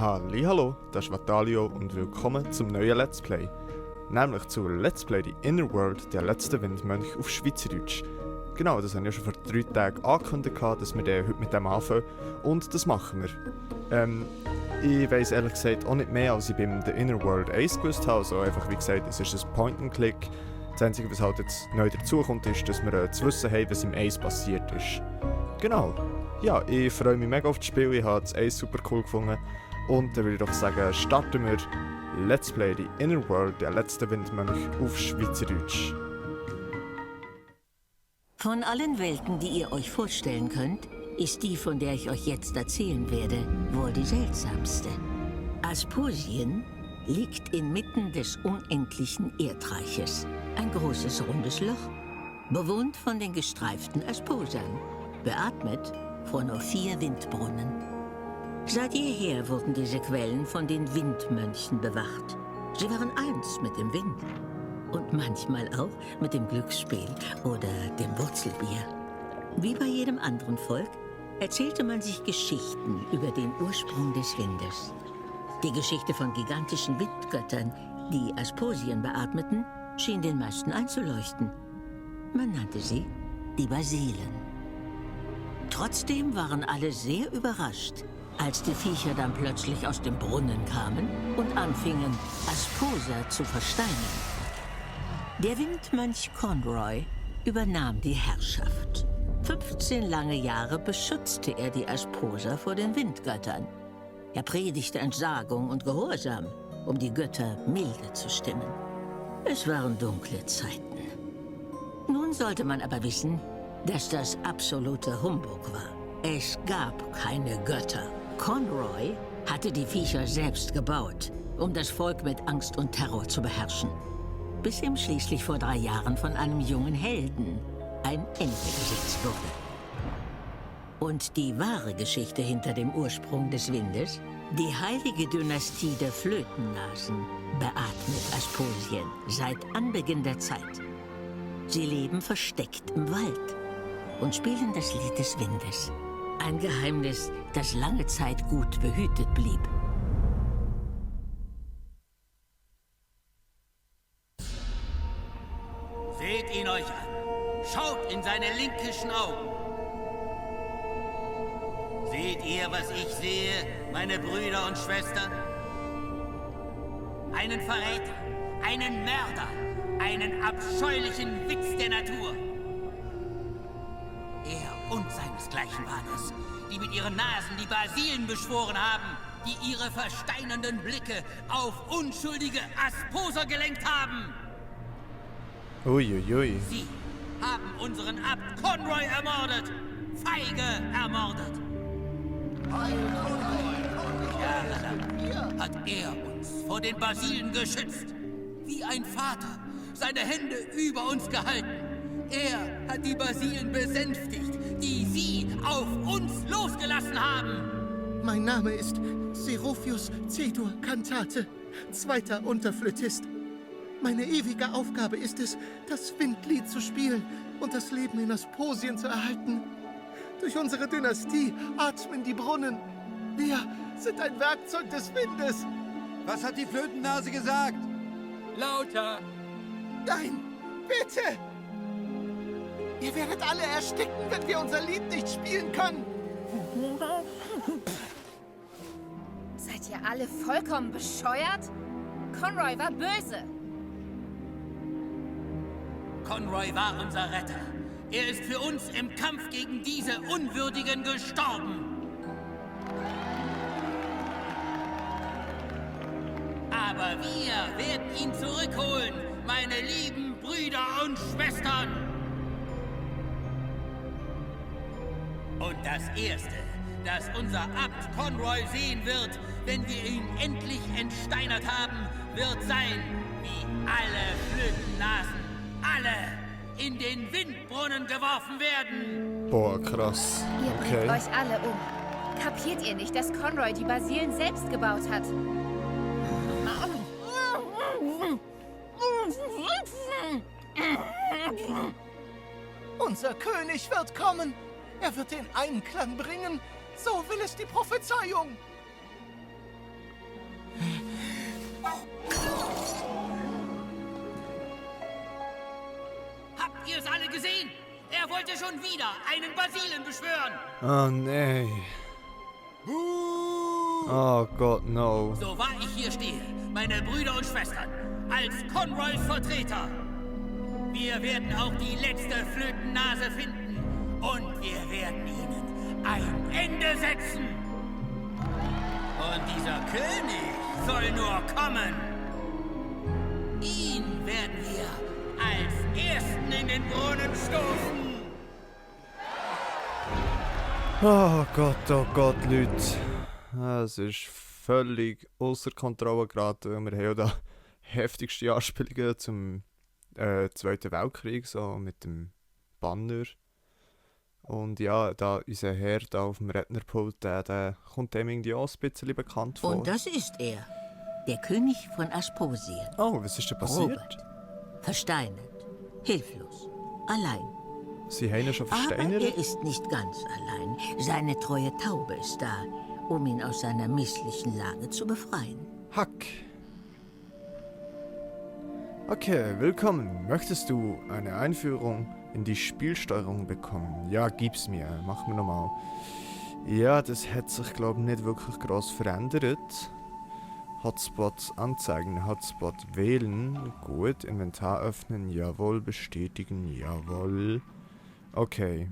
Hallihallo, das ist Vatalio und willkommen zum neuen Let's Play. Nämlich zu Let's Play die Inner World, der letzte Windmönch auf Schweizerdeutsch. Genau, das haben wir ja schon vor 3 Tagen angekündigt, dass wir heute mit dem anfangen. Und das machen wir. Ich weiss ehrlich gesagt auch nicht mehr, als ich beim The Inner World 1 gewusst habe. Also einfach wie gesagt, es ist ein Point-and-Click. Das Einzige, was halt jetzt neu dazukommt, ist, dass wir zu wissen haben, was im 1 passiert ist. Genau. Ja, ich freue mich mega auf das Spiel, ich habe das 1 super cool gefunden. Und dann würde ich doch sagen, starten wir Let's Play die Inner World, der letzte Windmönch auf Schweizerdeutsch. Von allen Welten, die ihr euch vorstellen könnt, ist die, von der ich euch jetzt erzählen werde, wohl die seltsamste. Asposien liegt inmitten des unendlichen Erdreiches. Ein großes, rundes Loch, bewohnt von den gestreiften Asposern, beatmet von nur 4 Windbrunnen. Seit jeher wurden diese Quellen von den Windmönchen bewacht. Sie waren eins mit dem Wind und manchmal auch mit dem Glücksspiel oder dem Wurzelbier. Wie bei jedem anderen Volk erzählte man sich Geschichten über den Ursprung des Windes. Die Geschichte von gigantischen Windgöttern, die Asposien beatmeten, schien den meisten einzuleuchten. Man nannte sie die Basilen. Trotzdem waren alle sehr überrascht, als die Viecher dann plötzlich aus dem Brunnen kamen und anfingen, Asposer zu versteinern. Der Windmönch Conroy übernahm die Herrschaft. 15 lange Jahre beschützte er die Asposer vor den Windgöttern. Er predigte Entsagung und Gehorsam, um die Götter milde zu stimmen. Es waren dunkle Zeiten. Nun sollte man aber wissen, dass das absolute Humbug war. Es gab keine Götter. Conroy hatte die Viecher selbst gebaut, um das Volk mit Angst und Terror zu beherrschen. Bis ihm schließlich vor 3 Jahren von einem jungen Helden ein Ende gesetzt wurde. Und die wahre Geschichte hinter dem Ursprung des Windes? Die heilige Dynastie der Flötennasen beatmet Asposien seit Anbeginn der Zeit. Sie leben versteckt im Wald und spielen das Lied des Windes. Ein Geheimnis, das lange Zeit gut behütet blieb. Seht ihn euch an. Schaut in seine linkischen Augen. Seht ihr, was ich sehe, meine Brüder und Schwestern? Einen Verräter, einen Mörder, einen abscheulichen Witz der Natur. Er und seinesgleichen waren es, die mit ihren Nasen die Basilen beschworen haben, die ihre versteinernden Blicke auf unschuldige Asposer gelenkt haben. Uiuiui. Sie haben unseren Abt Conroy ermordet, feige ermordet. Jahrelang hat er uns vor den Basilen geschützt, wie ein Vater seine Hände über uns gehalten. Er hat die Basilen besänftigt, die sie auf uns losgelassen haben. Mein Name ist Serofius Cedur Cantate, 2. Unterflötist. Meine ewige Aufgabe ist es, das Windlied zu spielen und das Leben in Asposien zu erhalten. Durch unsere Dynastie atmen die Brunnen. Wir sind ein Werkzeug des Windes. Was hat die Flötennase gesagt? Lauter! Nein, bitte! Ihr werdet alle ersticken, wenn wir unser Lied nicht spielen können. Seid ihr alle vollkommen bescheuert? Conroy war böse. Conroy war unser Retter. Er ist für uns im Kampf gegen diese Unwürdigen gestorben. Aber wir werden ihn zurückholen, meine lieben Brüder und Schwestern. Und das Erste, das unser Abt Conroy sehen wird, wenn wir ihn endlich entsteinert haben, wird sein, wie alle Flötennasen, alle in den Windbrunnen geworfen werden. Boah, krass. Ihr bringt Okay. euch alle um. Kapiert ihr nicht, dass Conroy die Basilen selbst gebaut hat? Unser König wird kommen. Er wird den Einklang bringen. So will es die Prophezeiung. ihr es alle gesehen? Er wollte schon wieder einen Basilen beschwören. Oh nee. Oh Gott, no. So wahr ich hier stehe, meine Brüder und Schwestern, als Conroys Vertreter. Wir werden auch die letzte Flötennase finden und wir werden ihnen ein Ende setzen. Und dieser König soll nur kommen. Ihn werden wir als Ersten in den Brunnen stoßen. Oh Gott, Leute. Es ist völlig außer Kontrolle geraten. Wir haben ja da heftigste Anspielungen zum Zweiten Weltkrieg, so mit dem Banner. Und ja, da unser Herr da auf dem Rednerpult, der kommt dem irgendwie auch ein bisschen bekannt vor. Und das ist er, der König von Asposien. Oh, was ist denn passiert? Robert. Versteinert, hilflos, allein. Sie haben ihn schon Aber versteinert? er ist nicht ganz allein. Seine treue Taube ist da, um ihn aus seiner misslichen Lage zu befreien. Hack. Okay, willkommen. Möchtest du eine Einführung in die Spielsteuerung bekommen? Ja, gib's mir. Machen wir nochmal. Ja, das hat sich, glaube ich, nicht wirklich groß verändert. Hotspots anzeigen, Hotspot wählen. Gut, Inventar öffnen, jawohl, bestätigen, jawohl. Okay.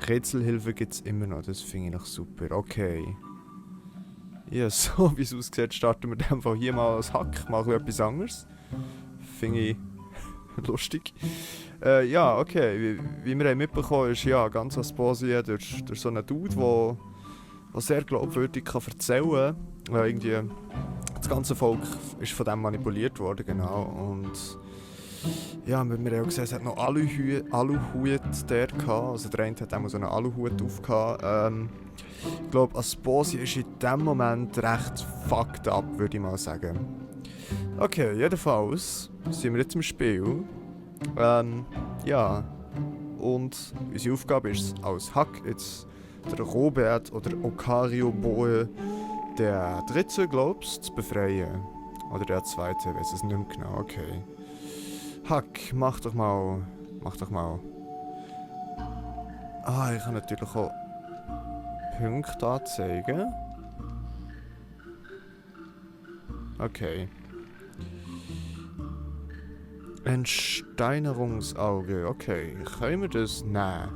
Rätselhilfe gibt's immer noch, das finde ich noch super. Okay. Ja, so wie es aussieht, starten wir einfach hier mal als Hack, mal etwas anderes. Finde ich lustig. Ja, okay, wie wir haben mitbekommen ist, ja, ganz Asposien durch so einen Dude, der sehr glaubwürdig kann erzählen kann. Irgendwie, das ganze Volk ist von dem manipuliert worden, genau. Und ja, wir haben ja gesehen, es hat noch Aluhut der gehabt. Also der eine hat auch so einen Aluhut aufgehabt. Ich glaube, Asposien ist in dem Moment recht fucked up, würde ich mal sagen. Okay, jedenfalls sind wir jetzt im Spiel. Ja. Und unsere Aufgabe ist es als Hack jetzt der Robert oder Ocario Boe, der Dritte, glaubst zu befreien. Oder der Zweite, ich weiß es nicht mehr genau, okay. Hack, mach doch mal. Ah, ich kann natürlich auch Punkte anzeigen. Okay. Ein Steinerungsauge, okay. Können wir das? Nein.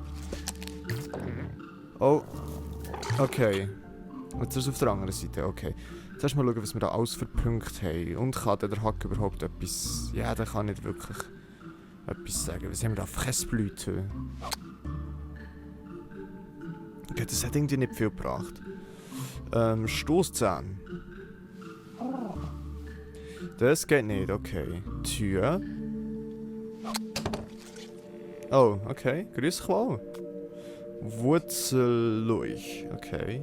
Oh. Okay. Jetzt ist es auf der anderen Seite, okay. Jetzt mal schauen, was wir da alles für Punkte haben. Und kann der Hack überhaupt etwas... Ja, der kann nicht wirklich etwas sagen. Was haben wir da? Fressblüte. Okay, das hat irgendwie nicht viel gebracht. Stoßzahn. Das geht nicht, okay. Tür. Oh, okay. Grüß Qual. Wurzellurch. Okay.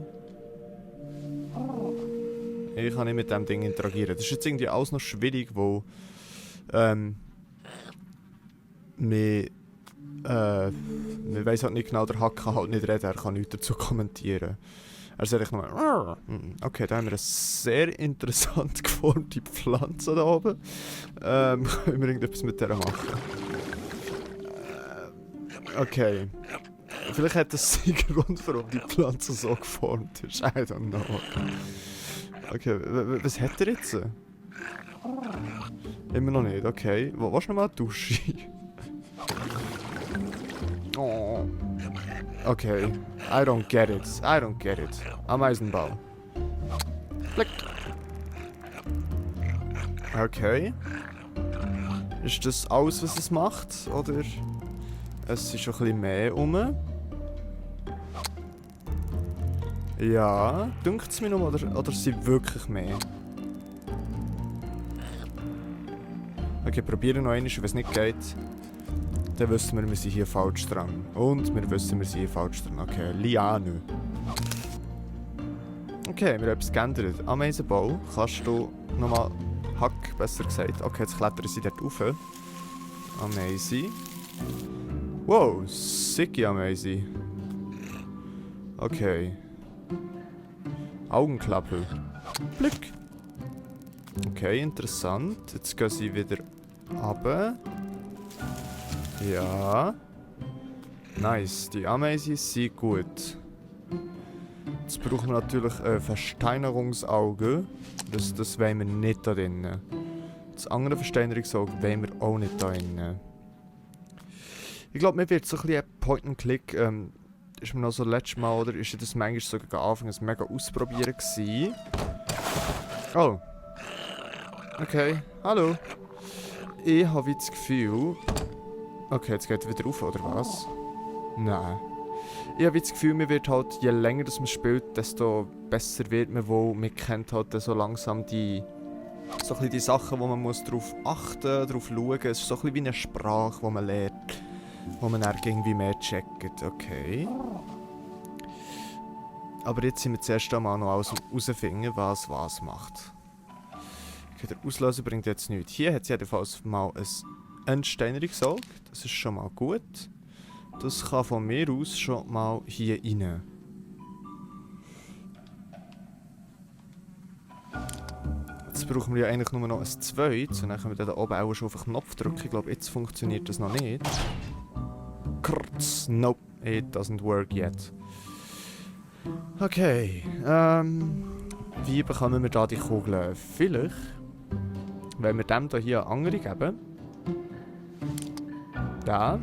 Ich kann nicht mit dem Ding interagieren. Das ist jetzt irgendwie alles noch schwierig, wo wir weiss halt nicht genau, der Hack kann halt nicht reden, er kann nichts dazu kommentieren. Er sagt nur, okay, da haben wir eine sehr interessant geformte Pflanze da oben. Können wir irgendetwas mit der machen? Okay. Vielleicht hat das einen Grund, warum die Pflanze so geformt ist. I don't know. Okay, was hat er jetzt? Immer noch nicht, okay. Willst du noch mal eine Dusche? Oh. Okay. I don't get it. Ameisenball. Blick. Okay. Ist das alles, was es macht? Oder es ist schon ein bisschen mehr rum? Ja, dünkt es mir noch, oder sind wirklich mehr? Okay, probieren noch einmal, wenn es nicht geht. Dann wissen wir sind hier falsch dran. Und wir wissen, wir sind hier falsch dran. Okay, Liane. Okay, wir haben etwas geändert. Ameisenbau. Kannst du nochmal... Hack, besser gesagt. Okay, jetzt klettern sie dort rauf. Ameisen. Wow, sicke Ameisen. Okay. Augenklappe. Blick. Okay, interessant. Jetzt gehen sie wieder runter. Ja. Nice, die Ameisen sind gut. Jetzt brauchen wir natürlich ein Versteinerungsauge. Das wollen wir nicht da drinnen. Das andere Versteinerungsauge wollen wir auch nicht da drinnen. Ich glaube, mir wird so ein bisschen Point-and-Click. Ist mir noch so letztes Mal, oder ist das manchmal so gegen Anfang ein mega Ausprobieren gewesen. Oh. Okay, hallo. Ich habe das Gefühl... Okay, jetzt geht er wieder rauf, oder was? Nein. Ich habe das Gefühl, mir wird halt, je länger das man spielt, desto besser wird man wohl. Man kennt halt so langsam die... So ein bisschen die Sachen, wo man muss darauf achten, darauf schauen. Es ist so ein bisschen wie eine Sprache, die man lernt. Wo man dann irgendwie mehr checkt. Okay. Aber jetzt sind wir zuerst einmal noch herausfinden, was macht. Okay, der Auslöser bringt jetzt nichts. Hier hat es jedenfalls mal ein Entsteinerungsauge. Das ist schon mal gut. Das kann von mir aus schon mal hier rein. Jetzt brauchen wir ja eigentlich nur noch ein zweites. Und dann können wir da oben auch schon auf den Knopf drücken. Ich glaube, jetzt funktioniert das noch nicht. Kurz. Nope, it doesn't work yet. Okay. Wie bekommen wir da die Kugeln? Vielleicht, wenn wir dem hier eine andere geben. Da.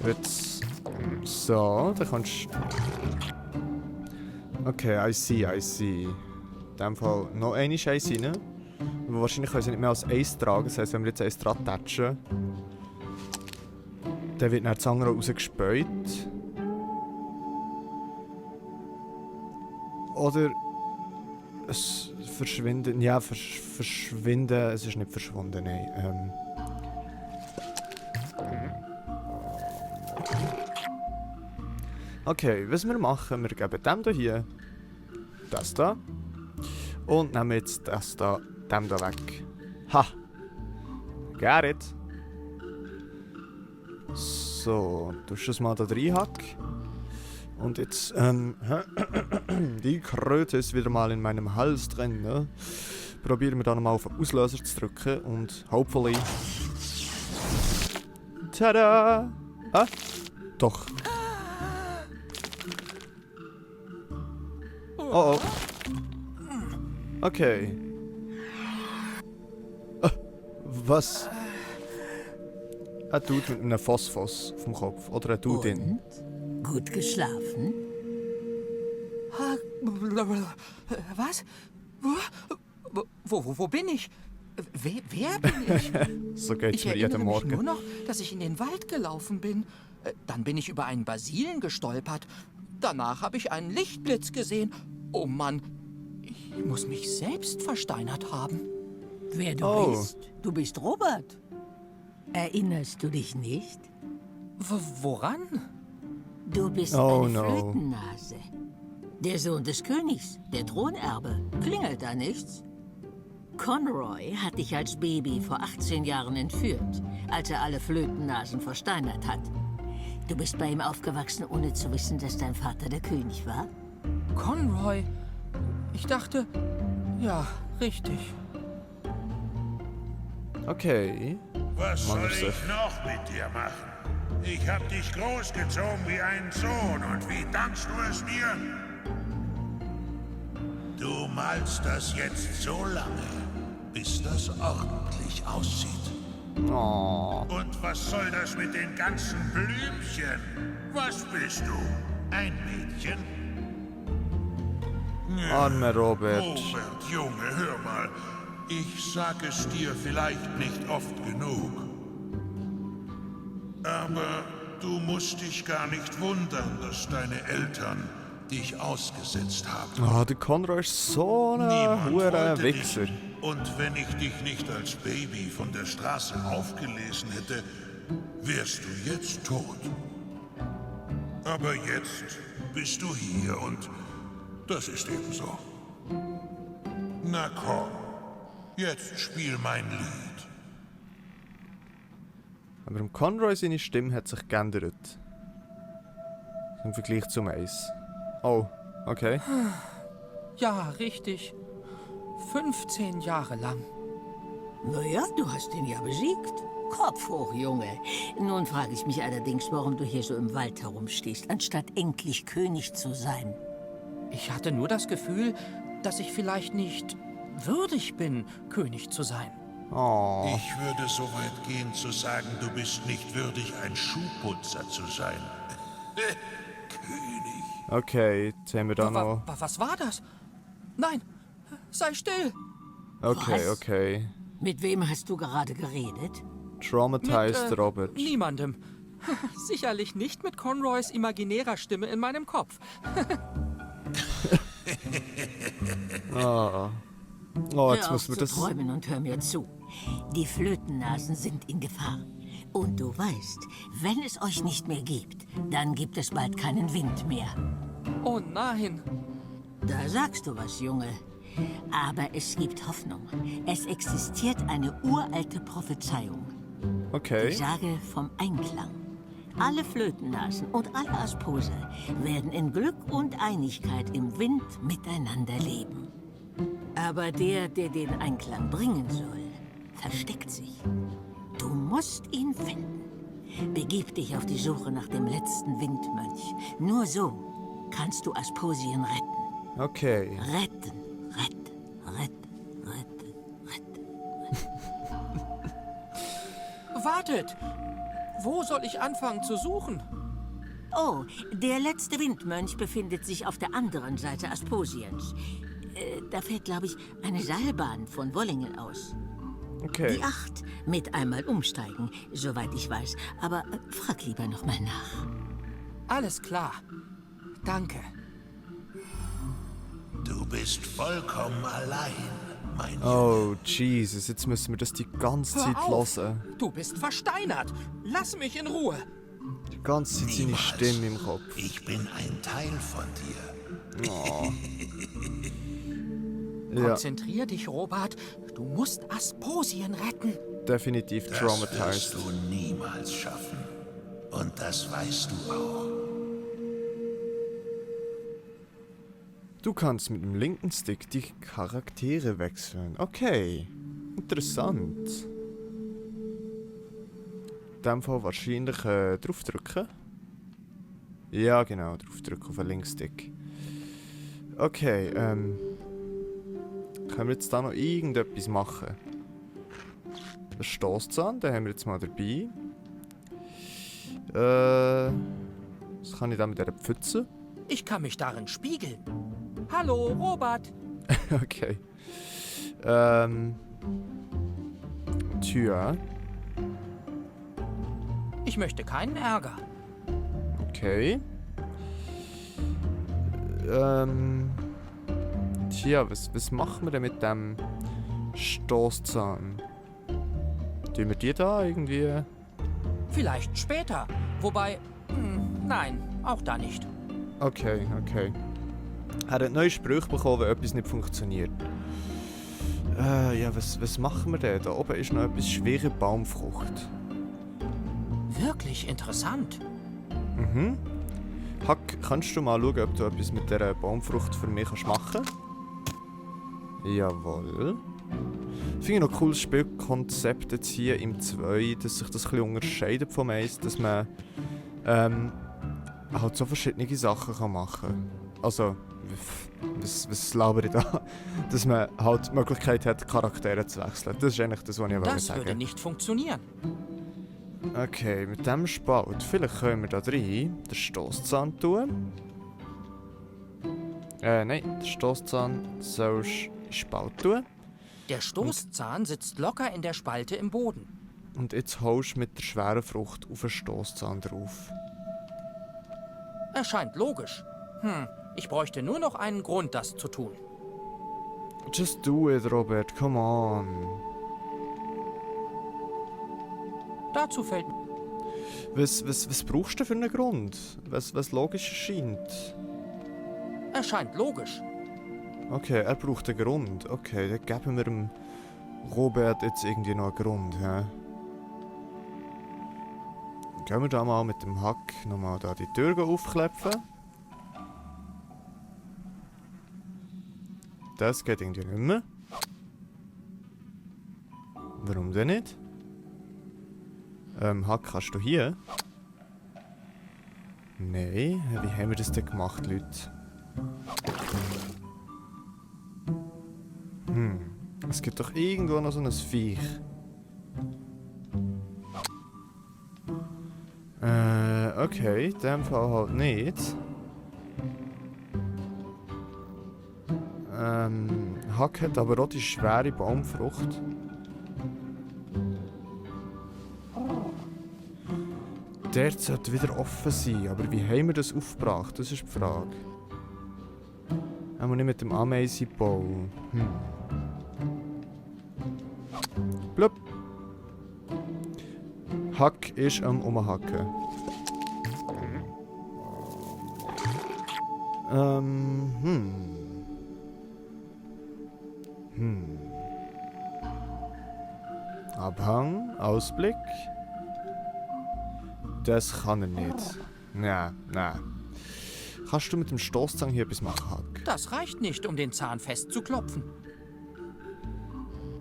Jetzt. So, da kannst du. Okay, I see. In dem Fall noch eine Scheiße rein. Aber wahrscheinlich können sie nicht mehr als eins tragen. Das heisst, wenn wir jetzt eins dran touchen, dann wird dann das andere rausgespäut. Oder es verschwinden. Ja, verschwinden. Es ist nicht verschwunden, nein. Okay, was wir machen, wir geben dem hier das da und nehmen jetzt das da, dem da weg. Ha! Got it! So, du das mal da reinhacken. Und jetzt, die Kröte ist wieder mal in meinem Hals drin, ne? Probieren wir da nochmal auf den Auslöser zu drücken und hopefully... Tada! Ah? Doch. Oh oh. Okay. Was? Ein Dude mit einem Phosphos auf dem Kopf. Oder ein Dude in. Gut geschlafen? Was? Wo bin ich? Wer bin ich? So geht's Ich mir erinnere jeden mich Morgen. nur noch, dass ich in den Wald gelaufen bin. Dann bin ich über einen Basilen gestolpert. Danach habe ich einen Lichtblitz gesehen. Oh Mann, ich muss mich selbst versteinert haben. Wer du bist? Du bist Robert. Erinnerst du dich nicht? Woran? Du bist Oh, eine no. Flötennase. Der Sohn des Königs, der Thronerbe. Klingelt da nichts? Conroy hat dich als Baby vor 18 Jahren entführt, als er alle Flötennasen versteinert hat. Du bist bei ihm aufgewachsen, ohne zu wissen, dass dein Vater der König war? Conroy? Ich dachte... Ja, richtig. Okay. Was Mann, soll ist ich das- noch mit dir machen? Ich hab dich großgezogen wie einen Sohn und wie dankst du es mir? Du malst das jetzt so lange, bis das ordentlich aussieht. Oh. Und was soll das mit den ganzen Blümchen? Was bist du? Ein Mädchen? Armer Robert. Robert, Junge, hör mal. Ich sag es dir vielleicht nicht oft genug. Aber du musst dich gar nicht wundern, dass deine Eltern dich ausgesetzt haben. Ah, der Conroy ist so ein Niemand hoher wollte Wichser. dich. Und wenn ich dich nicht als Baby von der Straße aufgelesen hätte, wärst du jetzt tot. Aber jetzt bist du hier und das ist eben so. Na komm, jetzt spiel mein Lied. Aber im Conroy seine Stimme hat sich geändert. Im Vergleich zum Ace. Oh, okay. Ja, richtig. 15 Jahre lang. Naja, du hast ihn ja besiegt. Kopf hoch, Junge. Nun frage ich mich allerdings, warum du hier so im Wald herumstehst, anstatt endlich König zu sein. Ich hatte nur das Gefühl, dass ich vielleicht nicht würdig bin, König zu sein. Oh. Ich würde so weit gehen zu sagen, du bist nicht würdig, ein Schuhputzer zu sein. König. Okay, jetzt haben wir da noch... Was war das? Nein, sei still. Okay, Was? okay. Mit wem hast du gerade geredet? Traumatized Robert. Niemandem. Sicherlich nicht mit Conroys imaginärer Stimme in meinem Kopf. Ah. Oh, jetzt Hör auf müssen wir zu das... träumen und hör mir zu. Die Flötennasen sind in Gefahr. Und du weißt, wenn es euch nicht mehr gibt, dann gibt es bald keinen Wind mehr. Oh nein. Da sagst du was, Junge. Aber es gibt Hoffnung. Es existiert eine uralte Prophezeiung. Die Okay. Sage vom Einklang. Alle Flötennasen und alle Aspose werden in Glück und Einigkeit im Wind miteinander leben. Aber der den Einklang bringen soll, versteckt sich. Du musst ihn finden. Begib dich auf die Suche nach dem letzten Windmönch. Nur so kannst du Asposien retten. Okay. Retten, retten. Wartet! Wo soll ich anfangen zu suchen? Oh, der letzte Windmönch befindet sich auf der anderen Seite Asposiens. Da fährt, glaube ich, eine Seilbahn von Wollingen aus. Okay. Die 8 mit einmal umsteigen, soweit ich weiß. Aber frag lieber noch mal nach. Alles klar. Danke. Du bist vollkommen allein, mein Oh, Jesus, jetzt müssen wir das die ganze Zeit Hör auf. hören. Du bist versteinert. Lass mich in Ruhe. Die ganze Zeit seine Niemals. Stimme im Kopf. Ich bin ein Teil von dir. Ja, Konzentrier dich, Robert. Du musst Asposien retten. definitiv Das traumatized. wirst du niemals schaffen. Und das weißt du auch. Du kannst mit dem linken Stick die Charaktere wechseln. Okay. Interessant. In dem Fall wahrscheinlich draufdrücken. Ja, genau, draufdrücken auf den linken Stick. Okay, können wir jetzt da noch irgendetwas machen? Ein Stosszahn, den haben wir jetzt mal dabei. Was kann ich da mit dieser Pfütze? Ich kann mich darin spiegeln. Hallo, Robert. Okay. Tja. Ich möchte keinen Ärger. Okay. Tja, was machen wir denn mit dem Stoßzahn? Tun wir die da irgendwie? Vielleicht später. Wobei, nein, auch da nicht. Okay, okay. Er hat neue Sprüche bekommen, wenn etwas nicht funktioniert. Ja, was machen wir denn? Da oben ist noch etwas schwere Baumfrucht. Wirklich interessant. Mhm. Hack, kannst du mal schauen, ob du etwas mit dieser Baumfrucht für mich machen kannst? Jawohl. Ich finde noch ein cooles Spielkonzept jetzt hier im 2, dass sich das ein bisschen unterscheidet vom 1, dass man halt so verschiedene Sachen machen kann. Also, was labere ich da? Dass man halt die Möglichkeit hat, Charaktere zu wechseln. Das ist eigentlich das, was ich Das sagen würde nicht funktionieren. Okay, mit dem Spalt. Vielleicht können wir da rein den Stosszahn tun. Nein, den Stosszahn sollst du in den Spalt tun. Der Stoßzahn sitzt locker in der Spalte im Boden. Und jetzt haust du mit der schweren Frucht auf den Stosszahn drauf. Erscheint logisch. Ich bräuchte nur noch einen Grund, das zu tun. Just do it, Robert, come on. Dazu fällt Was brauchst du für einen Grund? Was logisch erscheint? erscheint logisch. Okay, er braucht einen Grund. Okay, dann geben wir dem Robert jetzt irgendwie noch einen Grund. Hä? Gehen wir da mal mit dem Hack nochmal da die Tür aufklepfen. Das geht irgendwie nicht mehr. Warum denn nicht? Hack, kannst du hier? Nein, wie haben wir das denn gemacht, Leute? Es gibt doch irgendwo noch so ein Viech. Okay, in dem Fall halt nicht. Hack hat aber auch die schwere Baumfrucht. Der sollte wieder offen sein, aber wie haben wir das aufgebracht? Das ist die Frage. Einmal nicht mit dem Ameisenbau. Blub. Hack ist am Umhacken. Abhang, Ausblick. Das kann er nicht. Nein. Kannst du mit dem Stoßzang hier etwas machen, Hack? Das reicht nicht, um den Zahn festzuklopfen.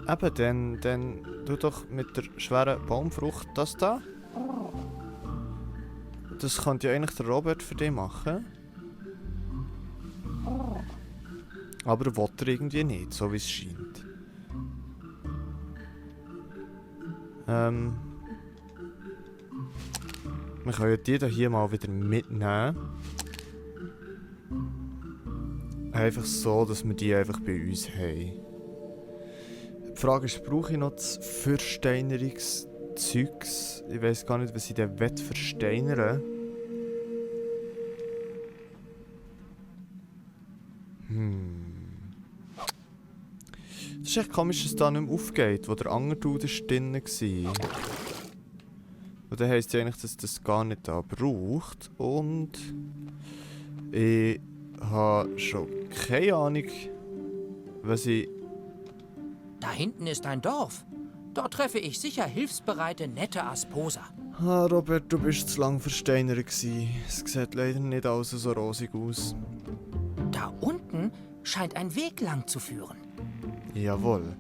Eben, dann tu doch mit der schweren Baumfrucht das da. Das könnte ja eigentlich der Robert für dich machen. Aber will er irgendwie nicht, so wie es scheint. Wir können ja die hier mal wieder mitnehmen. Einfach so, dass wir die einfach bei uns haben. Die Frage ist, brauche ich noch das Versteinerungszeugs? Ich weiß gar nicht, was ich denn versteinern Es ist echt komisch, dass es da nicht mehr aufgeht, wo der andere Dude drin war. Und dann heisst ja eigentlich, dass das gar nicht da braucht. Und ich habe schon keine Ahnung, was ich... Da hinten ist ein Dorf. Dort treffe ich sicher hilfsbereite, nette Asposer. Ah, Robert, du bist zu lang versteinert gsi. Es sieht leider nicht alles so rosig aus. Da unten scheint ein Weg lang zu führen. Jawohl.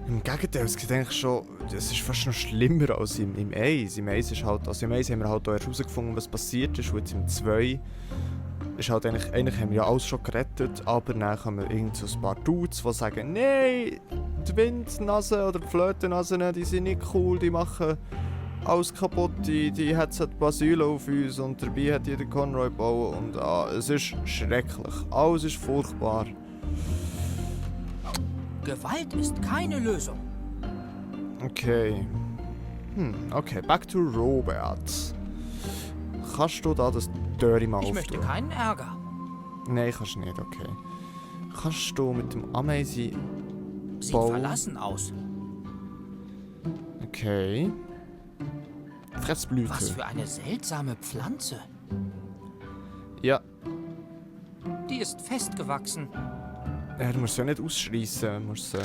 Im Gegenteil, es sieht eigentlich schon... Es ist fast noch schlimmer als im Eis. Im Eis ist halt... Also im Eis haben wir halt auch herausgefunden, was passiert ist. Und jetzt im 2 ist halt eigentlich haben wir ja alles schon gerettet, aber dann kommen irgend so ein paar Dudes, die sagen, nein, die Windnasen oder die Flötennasen, die sind nicht cool, die machen alles kaputt, die hetzen die Basile auf uns und dabei hat jeder Conroy gebaut und es ist schrecklich, alles ist furchtbar. Gewalt ist keine Lösung. Okay. Okay, back to Robert. Kannst du da das Dörri mal Ich möchte keinen Ärger. Nein, kannst du nicht, okay. Kannst du mit dem Ameisen... Sieht verlassen aus. Okay. Fressblüte. Was für eine seltsame Pflanze. Ja. Die ist festgewachsen. Ja, du musst ja nicht ausschreissen, musst du.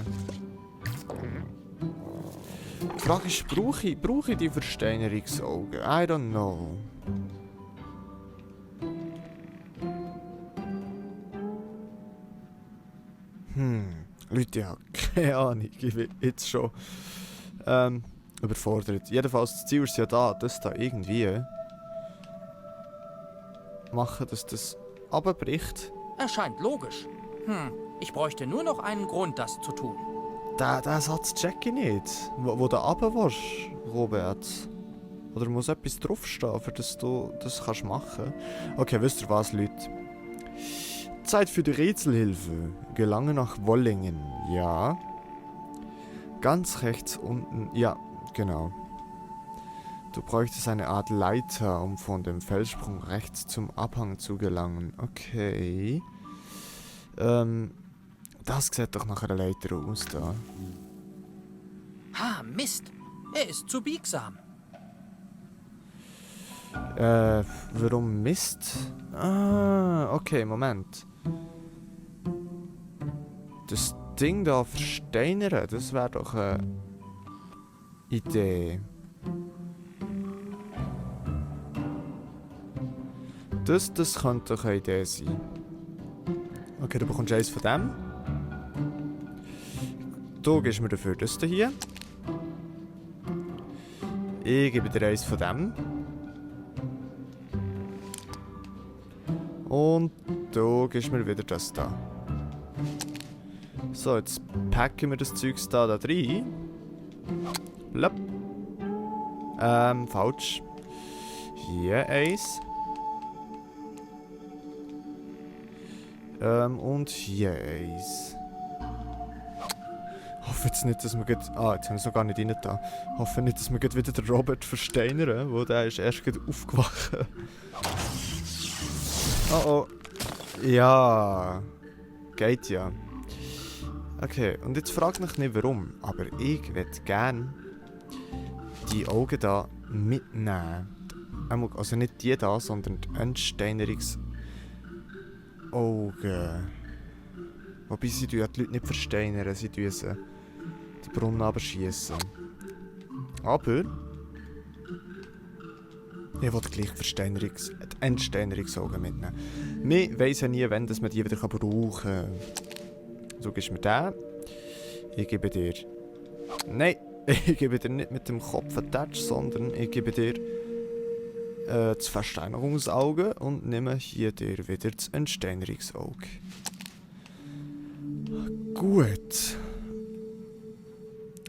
Die Frage ist, brauche ich die Versteinerungsaugen? I don't know. Leute, ich habe keine Ahnung. Ich bin jetzt schon überfordert. Jedenfalls, das Ziel ist ja da, das da irgendwie machen, dass das runterbricht. Erscheint logisch. Ich bräuchte nur noch einen Grund, das zu tun. Den Satz check ich nicht. Wo du runter willst, Robert. Oder muss etwas draufstehen, für das du das kannst machen? Okay, wisst ihr was, Leute? Zeit für die Rätselhilfe. Gelange nach Wollingen. Ja. Ganz rechts unten. Ja, genau. Du bräuchtest eine Art Leiter, um von dem Felssprung rechts zum Abhang zu gelangen. Okay. Das sieht doch nach einer Leiter aus da. Ha, Mist. Er ist zu biegsam. Warum Mist? Ah, okay, Moment. Das Ding da versteinern, das wäre doch eine Idee. Das könnte doch eine Idee sein. Okay, du bekommst eins von dem. Du gibst mir dafür das hier. Ich gebe dir eins von dem. Und du gibst mir wieder das da. So, jetzt packen wir das Zeugs da rein. Blöpp. Falsch. Hier eins. Und hier eins. Hoffe jetzt nicht, dass wir jetzt haben wir es noch gar nicht rein da. Hoffe nicht, dass wir wieder den Robert versteinern, wo der ist erst gerade aufgewacht. Oh. Ja. Geht ja. Okay, und jetzt fragt mich nicht warum, aber ich würde gerne die Augen da mitnehmen. Also nicht die da, sondern die Entsteinerungsaugen. Wobei sie die Leute nicht versteinern, sie tun sie die Brunnen aber schiessen. Aber ich will gleich die Entsteinerungsaugen mitnehmen. Wir weiss ja nie, wann dass man die wieder brauchen kann. So gibst du mir den. Ich gebe dir... Nein, ich gebe dir nicht mit dem Kopf einen Touch, sondern ich gebe dir das Versteinerungsauge und nehme hier dir wieder das Entsteinerungsauge. Gut.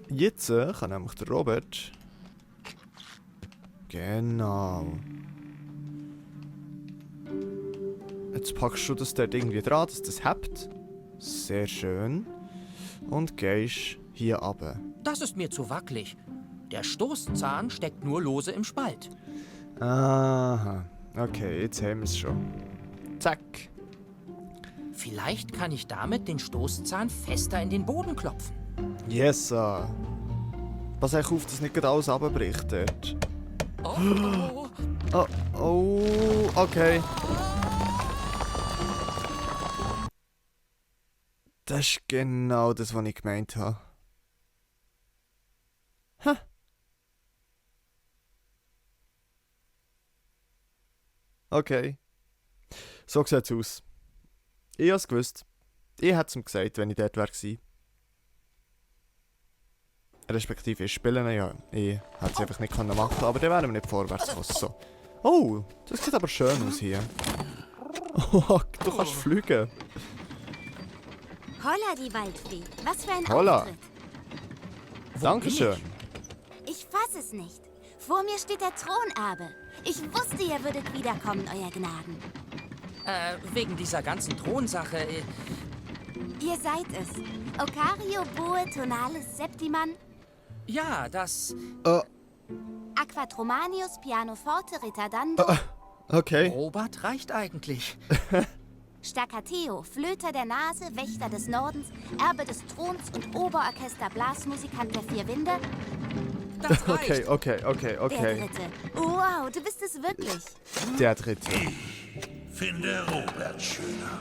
Jetzt kann nämlich der Robert... Genau. Jetzt packst du das dort irgendwie dran, dass das hebt. Sehr schön. Und gehst hier runter. Das ist mir zu wackelig. Der Stoßzahn steckt nur lose im Spalt. Aha. Okay, jetzt haben wir es schon. Zack. Vielleicht kann ich damit den Stoßzahn fester in den Boden klopfen. Yes, sir. Pass echt auf, dass nicht gerade alles runterbricht dort. Oh. Oh, okay. Das ist genau das, was ich gemeint habe. Ha. Okay. So sieht es aus. Ich habe es gewusst. Ich hätte es ihm gesagt, wenn ich dort wäre. Respektive, ich spiele ihn ja. Ich hätte es einfach nicht machen können, aber dann wären wir nicht vorwärts gekommen. So. Oh, das sieht aber schön aus hier. Oh, du kannst fliegen. Holla, die Waldfee. Was für ein Holla. Auftritt. Dankeschön. Ich fass es nicht. Vor mir steht der Thronerbe. Ich wusste, ihr würdet wiederkommen, euer Gnaden. Wegen dieser ganzen Thronsache. Ihr seid es. Ocario Boe Tonalis Septiman. Ja, das... Aquatromanius Pianoforte Ritardando. Okay. Robert reicht eigentlich. Staccateo, Flöter der Nase, Wächter des Nordens, Erbe des Throns und Oberorchester Blasmusikant der vier Winde. Das reicht. Okay. Der dritte. Wow, du bist es wirklich. Der dritte. Finde Robert schöner.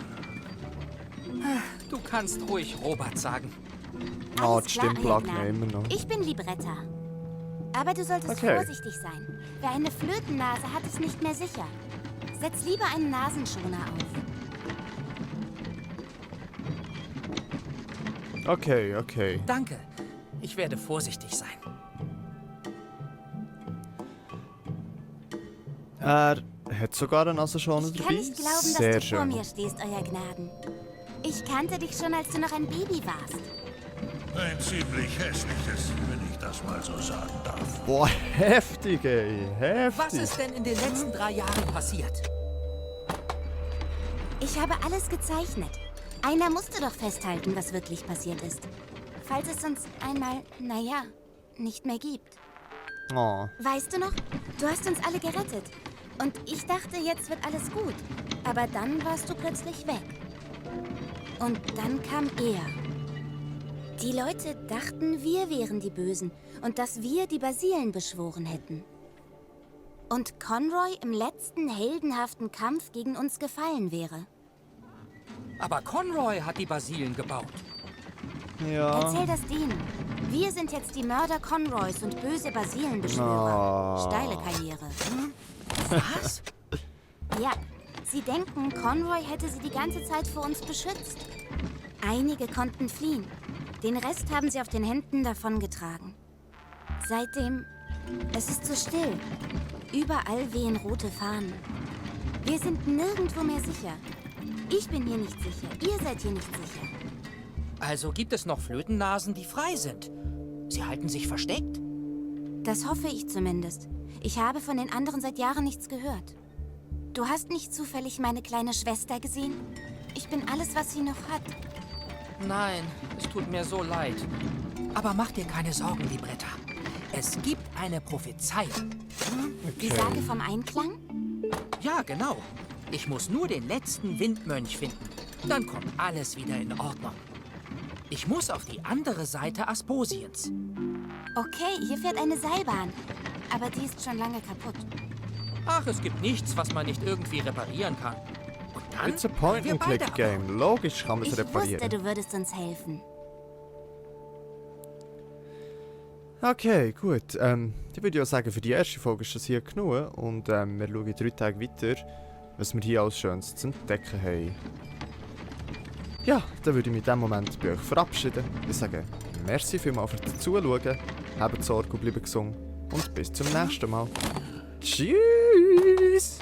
Du kannst ruhig Robert sagen. Oh, Alles die klar, Stimme euer plagt mir Gnaden. immer noch. Ich bin Libretta. Aber du solltest vorsichtig sein. Wer eine Flötennase hat, ist nicht mehr sicher. Setz lieber einen Nasenschoner auf. Okay. Danke. Ich werde vorsichtig sein. Er hat sogar einen Nasenschoner Ich dabei. kann nicht glauben, Sehr dass du vor schön. mir stehst, euer Gnaden. Ich kannte dich schon, als du noch ein Baby warst. Ein ziemlich hässliches, wenn ich das mal so sagen darf. Boah, heftig, ey. Heftig. Was ist denn in den letzten 3 Jahren passiert? Ich habe alles gezeichnet. Einer musste doch festhalten, was wirklich passiert ist. Falls es uns einmal, nicht mehr gibt. Oh. Weißt du noch? Du hast uns alle gerettet. Und ich dachte, jetzt wird alles gut. Aber dann warst du plötzlich weg. Und dann kam er. Die Leute dachten, wir wären die Bösen und dass wir die Basilen beschworen hätten. Und Conroy im letzten heldenhaften Kampf gegen uns gefallen wäre. Aber Conroy hat die Basilen gebaut. Ja. Erzähl das denen. Wir sind jetzt die Mörder Conroys und böse Basilenbeschwörer. Steile Karriere. Was? Ja, sie denken, Conroy hätte sie die ganze Zeit vor uns beschützt. Einige konnten fliehen. Den Rest haben sie auf den Händen davongetragen. Seitdem... Es ist so still. Überall wehen rote Fahnen. Wir sind nirgendwo mehr sicher. Ich bin hier nicht sicher. Ihr seid hier nicht sicher. Also gibt es noch Flötennasen, die frei sind. Sie halten sich versteckt. Das hoffe ich zumindest. Ich habe von den anderen seit Jahren nichts gehört. Du hast nicht zufällig meine kleine Schwester gesehen? Ich bin alles, was sie noch hat. Nein, es tut mir so leid. Aber mach dir keine Sorgen, Libretta. Es gibt eine Prophezeiung. Die Sage vom Einklang? Ja, genau. Ich muss nur den letzten Windmönch finden. Dann kommt alles wieder in Ordnung. Ich muss auf die andere Seite Asposiens. Okay, hier fährt eine Seilbahn. Aber die ist schon lange kaputt. Ach, es gibt nichts, was man nicht irgendwie reparieren kann. Und dann It's a wir beide Point-and-Click-Game. Logisch kann man es Ich wusste, reparieren. du würdest uns helfen. Okay, gut. Dann würde ich auch sagen, für die erste Folge ist das hier genug. Und wir schauen in 3 Tagen weiter, was wir hier alles Schönes zu entdecken haben. Ja, dann würde ich mich in diesem Moment bei euch verabschieden. Ich sage merci vielmals fürs Zuschauen, habt Sorge und bleibt gesund und bis zum nächsten Mal. Tschüss!